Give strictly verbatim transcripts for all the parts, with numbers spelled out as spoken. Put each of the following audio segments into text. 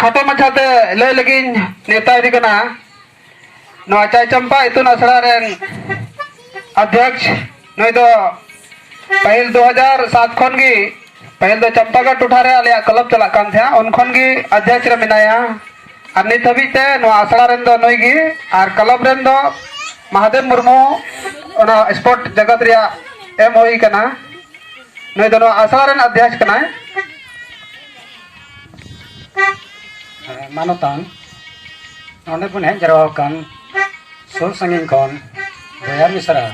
ᱠᱷᱟᱴᱚ ᱢᱟᱪᱷᱟᱛᱮ ᱞᱟᱹᱭ ᱞᱟᱹᱜᱤᱫ ᱤᱧ ᱱᱮᱣᱛᱟ ᱮᱫᱮ ᱠᱟᱱᱟ᱾ ᱱᱚᱣᱟ ᱪᱟᱭᱪᱟᱢᱯᱟ ᱤᱛᱩᱱ ᱟᱥᱲᱟ ᱨᱮᱱ ᱚᱫᱷᱭᱚᱠᱥ, ᱱᱩᱭ ᱫᱚ ᱯᱟᱹᱦᱤᱞ ᱫᱩ ᱦᱟᱡᱟᱨ ᱥᱟᱛ ᱠᱷᱚᱱ ᱜᱮ, ᱯᱟᱹᱦᱤᱞ ᱫᱚ ᱪᱟᱢᱯᱟᱜᱟᱲ ᱴᱚᱴᱷᱟ ᱨᱮ ᱟᱞᱮᱭᱟᱜ ᱠᱞᱟᱵᱽ ᱪᱟᱞᱟᱜ ᱠᱟᱱ ᱛᱟᱦᱮᱸᱫ, ᱩᱱ ᱠᱷᱚᱱ ᱜᱮ ᱚᱫᱷᱭᱚᱠᱥ ᱨᱮ ᱢᱮᱱᱟᱭᱟ᱾ ᱟᱨ ᱱᱤᱛ ᱦᱟᱹᱵᱤᱡ ᱛᱮ ᱱᱚᱣᱟ ᱟᱥᱲᱟ ᱨᱮᱱ ᱫᱚ ᱱᱩᱭ ᱜᱮ, ᱟᱨ ᱠᱞᱟᱵᱽ ᱨᱮᱱ ᱫᱚ ᱢᱟᱦᱟᱫᱮᱵ ᱢᱩᱨᱢᱩ, ᱚᱱᱟ ᱥᱯᱳᱨᱴ ᱡᱚᱜᱚᱛ ᱨᱮᱭᱟᱜ ᱮᱢ ᱦᱩᱭ ᱠᱟᱱᱟ᱾ ᱱᱩᱭ ᱫᱚ ᱱᱚᱣᱟ ᱟᱥᱲᱟ ᱨᱮᱱ ᱚᱫᱷᱭᱚᱠᱥ ᱠᱟᱱᱟᱭ᱾ ᱢᱟᱱᱚᱛᱟᱱ, ᱱᱚᱰᱮ ᱵᱚᱱ ᱦᱮᱡ ᱡᱟᱨᱣᱟ ᱟᱠᱟᱱ ᱥᱩᱨ ᱥᱟᱺᱜᱤᱧ ᱠᱷᱚᱱ ᱵᱚᱭᱦᱟ ᱢᱤᱥᱨᱟ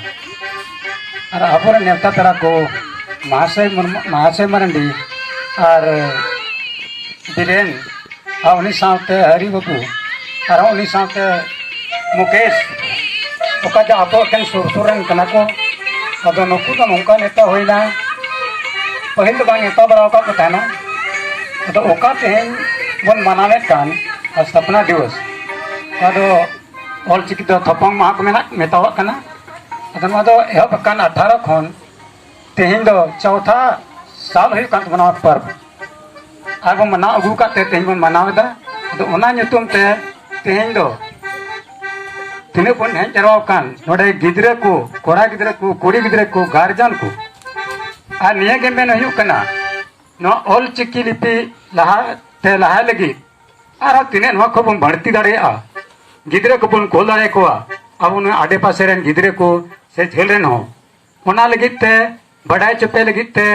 ᱟᱨ ᱟᱵᱚᱨᱮᱱ ᱱᱮᱣᱛᱟ ᱯᱮᱲᱟ ᱠᱚ, ᱢᱟᱦᱟᱥᱚᱭ ᱢᱩᱨᱢᱩ, ᱢᱟᱦᱟᱥᱚᱭ ᱢᱟᱨᱟᱱᱰᱤ ᱟᱨ ᱵᱤᱨᱮᱱ ᱟᱨ ᱩᱱᱤ ᱥᱟᱶᱛᱮ ᱦᱟᱹᱨᱤ ᱵᱟᱹᱵᱩ ᱟᱨ ᱩᱱᱤ ᱥᱟᱶᱛᱮ ᱢᱩᱠᱮᱥ, ᱚᱠᱟ ᱡᱮ ᱟᱵᱚ ᱮᱠᱮᱱ ᱥᱩᱨ ᱥᱩᱨ ᱨᱮᱱ ᱠᱟᱱᱟ ᱠᱚ᱾ ᱟᱫᱚ ᱱᱩᱠᱩ ᱫᱚ ᱱᱚᱝᱠᱟ ᱱᱮᱣᱛᱟ ᱦᱩᱭᱱᱟ, ᱯᱟᱹᱦᱤᱞ ᱫᱚ ᱵᱟᱝ ᱱᱮᱣᱛᱟ ᱵᱟᱲᱟ ᱟᱠᱟᱫ ᱠᱚ ᱛᱟᱦᱮᱱᱟ᱾ ᱟᱫᱚ ᱚᱠᱟ ᱛᱮᱦᱮᱧ ᱵᱚᱱ ᱢᱟᱱᱟᱣᱮᱫ ᱠᱟᱱ ᱥᱛᱷᱟᱯᱚᱱᱟ ᱫᱤᱵᱚᱥ, ᱟᱫᱚ ᱚᱞᱪᱤᱠᱤ ᱫᱚ ᱛᱷᱚᱯᱚᱝ ᱢᱟᱦᱟ ᱠᱚ ᱢᱮᱱᱟᱜ, ᱢᱮᱛᱟᱣᱟᱜ ᱠᱟᱱᱟ᱾ ᱟᱫᱚ ᱱᱚᱣᱟ ᱫᱚ ᱮᱦᱚᱵ ᱟᱠᱟᱱ ᱟᱴᱷᱟᱨᱚ ᱠᱷᱚᱱ ᱛᱮᱦᱮᱧ ᱫᱚ ᱪᱳᱣᱛᱷᱟ ᱥᱟᱞ ᱦᱩᱭᱩᱜ ᱠᱟᱱ ᱛᱟᱵᱚᱱᱟ ᱯᱚᱨᱵᱽ᱾ ᱟᱨ ᱵᱚᱱ ᱢᱟᱱᱟᱣ ᱟᱹᱜᱩ ᱟᱠᱟᱫ ᱛᱮ ᱛᱮᱦᱮᱧ ᱵᱚᱱ ᱢᱟᱱᱟᱣ ᱮᱫᱟ᱾ ᱟᱫᱚ ᱚᱱᱟ ᱧᱩᱛᱩᱢ ᱛᱮ ᱛᱮᱦᱮᱧ ᱫᱚ ᱛᱤᱱᱟᱹᱜ ᱵᱚᱱ ᱦᱮᱡ ᱡᱟᱨᱣᱟ ᱟᱠᱟᱱ ᱱᱚᱰᱮ ᱜᱤᱫᱽᱨᱟᱹ ᱠᱚ, ᱠᱚᱲᱟ ᱜᱤᱫᱽᱨᱟᱹ ᱠᱚ, ᱠᱩᱲᱤ ᱜᱤᱫᱽᱨᱟᱹ ᱠᱚ, ᱜᱟᱨᱡᱮᱱ ᱠᱚ, ᱟᱨ ᱱᱤᱭᱟᱹ ᱜᱮ ᱢᱮᱱ ᱦᱩᱭᱩᱜ ᱠᱟᱱᱟ, ᱱᱚᱣᱟ ᱚᱞ ᱪᱤᱠᱤ ᱞᱤᱯᱤ ᱞᱟᱦᱟ ᱛᱮ ᱞᱟᱦᱟᱭ ᱞᱟᱹᱜᱤᱫ ᱟᱨᱦᱚᱸ ᱛᱤᱱᱟᱹᱜ ᱱᱚᱣᱟ ᱠᱷᱚᱱ ᱵᱚᱱ ᱵᱟᱹᱲᱛᱤ ᱫᱟᱲᱮᱭᱟᱜᱼᱟ, ᱜᱤᱫᱽᱨᱟᱹ ᱠᱚᱵᱚᱱ ᱠᱳᱞ ᱫᱟᱲᱮᱭᱟᱠᱚᱣᱟ, ᱟᱵᱚ ᱱᱚᱣᱟ ᱟᱰᱮ ᱯᱟᱥᱮ ᱨᱮᱱ ᱜᱤᱫᱽᱨᱟᱹ ᱠᱚ ᱥᱮ ᱡᱷᱟᱹᱞ ᱨᱮᱱ ᱦᱚᱸ᱾ ᱚᱱᱟ ᱞᱟᱹᱜᱤᱫ ᱛᱮ, ᱵᱟᱰᱟᱭ ᱦᱚᱪᱚ ᱯᱮ ᱞᱟᱹᱜᱤᱫ ᱛᱮ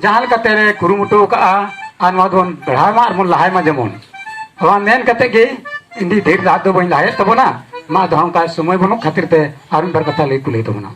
ᱡᱟᱦᱟᱸ ᱞᱮᱠᱟᱛᱮ ᱞᱮ ᱠᱩᱨᱩᱢᱩᱴᱩ ᱟᱠᱟᱫᱼᱟ, ᱟᱨ ᱱᱚᱣᱟ ᱫᱚᱵᱚᱱ ᱵᱮᱲᱦᱟᱣ ᱢᱟ ᱟᱨ ᱵᱚᱱ ᱞᱟᱦᱟᱭ ᱢᱟ ᱡᱮᱢᱚᱱ᱾ ᱱᱚᱣᱟ ᱢᱮᱱ ᱠᱟᱛᱮ ᱜᱮ ᱤᱧ ᱫᱚ ᱰᱷᱮᱨ ᱫᱟᱜ ᱫᱚ ᱵᱟᱹᱧ ᱞᱟᱦᱟᱭᱮᱫ ᱛᱟᱵᱚᱱᱟ, ᱢᱟ ᱫᱚ ᱚᱱᱠᱟ ᱥᱚᱢᱚᱭ ᱵᱟᱹᱱᱩᱜ ᱠᱷᱟᱹᱛᱤᱨ ᱛᱮ ᱟᱨ ᱢᱤᱫ ᱵᱟᱨ ᱠᱟᱛᱷᱟ ᱞᱟᱹᱭ ᱠᱚ ᱞᱟᱹᱭ ᱛᱟᱵᱚᱱᱟ᱾